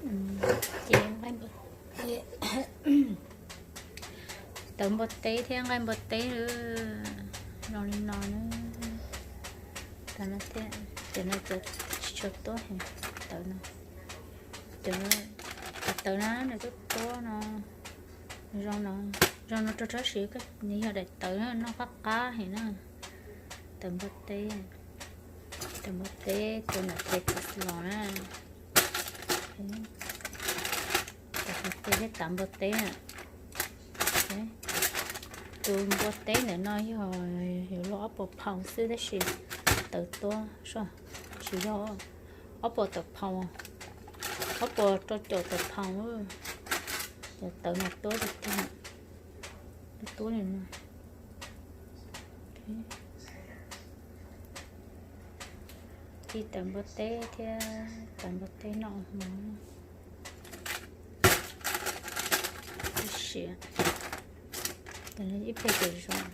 Ces nqaij npua, tawv npua teb thiab nqaij npua teb zoo li no na. Tawv no thiab, cov no cov tsis tshua tuab heev, tawv no, cov tawv na nws tuab tuab no, zoo no, zoo no rau tsob siv, nws yog daim tawv noj qab qab heev na. Tawv npua teb, tawv npua teb, tawv npua teb tawv los na. Tawv npua teb thiab tawv npua teb na. Tus npua teb ntawm no yog yuav luaj ob puas phaus xwb tab sis tawv tuab, tsis yog, ob puas tawm phaus, ob puas rau caum tawm phaus. Cov tawv no tuab tiag tiag, tuab li no. Ci tawv npua teb thiab tawv npua teb noj hmo siav, ib pliag ces zoo.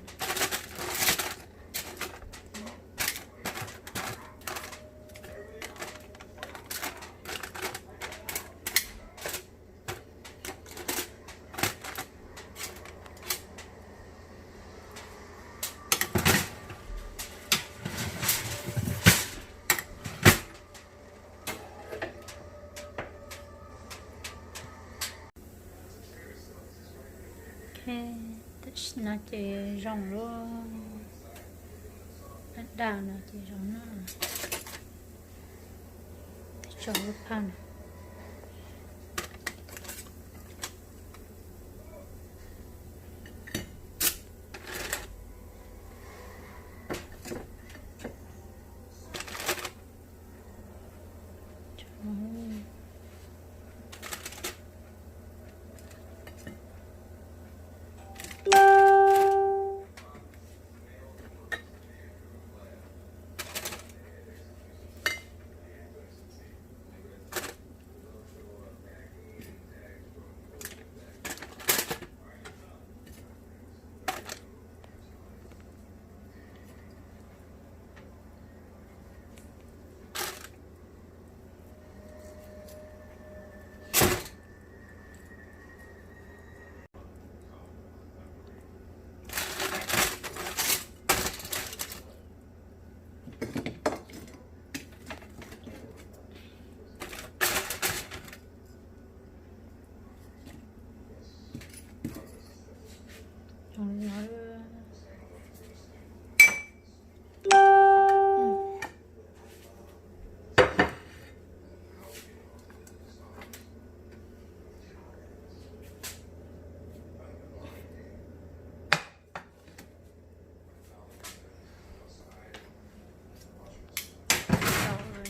Ok, tam sim no ces zoo lawm, daj no ces zoo no, tso lub phaj no.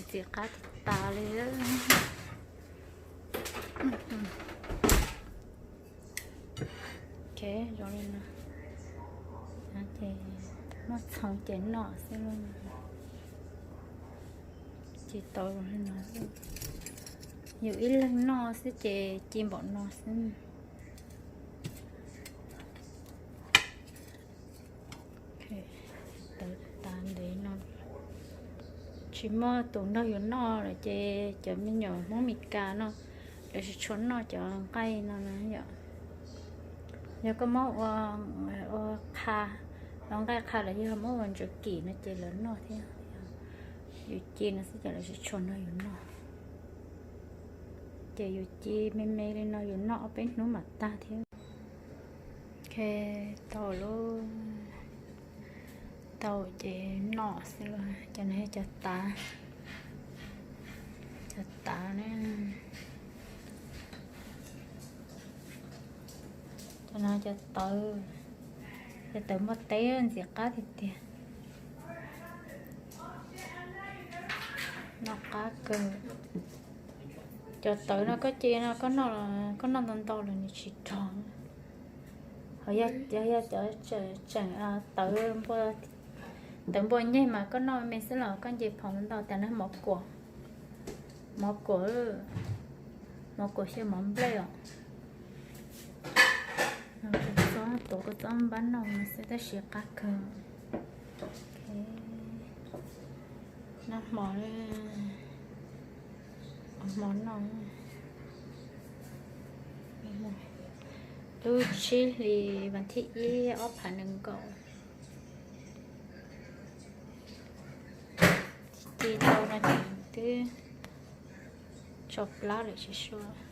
Ntxim qab tas li. Ok, zoo li no. Ces muaj txhoov ces noj xwb. Ces tau zoo li no. Yus ib leeg noj xwb ces ci npaum no xwb. Tawv tas ntev no, tsis muaj tus nrog yus noj lawm ces cov me nyuam Hmoob Mes Kas no lawv tsis tshua noj cov nqaij no na yom. Yog koj muab ua, ua qha, ua nqaij qha los yog muab ua ntsuav kim no ces lawv noj thiab. Yus ci no xwb ces lawv tsis tshua nrog yus noj. Ces yus ci me me li no yus noj ob peb hnub mam tag thiab. Ok, tau lawm, tau ces noj xwb lauj. Cov no yog cov tav, cov tav ne. Cov no cov tawv, cov tawv npua teb ntxim qab tiag tiag. Noj qab kawg. Cov tawv no koj ci no koj noj, koj noj ntau ntau los nws tsis rog. Ho yog, yog cov tseem, tseem, tawv npua, tawv npua nyeg mas koj noj me xwb los koj nce phoo ntau tas na. Mov kuam, mov kuam, mov kuam xyaw mov nplej os. Kua txob, tuav kua txob npab noj no xwb tab sis qab kawg. Noj hmo, hmo noj. Lub tsib hlis vas thib ib ob phav nees nkaum, ci tau no ces twb tso plab lawm tsis sua.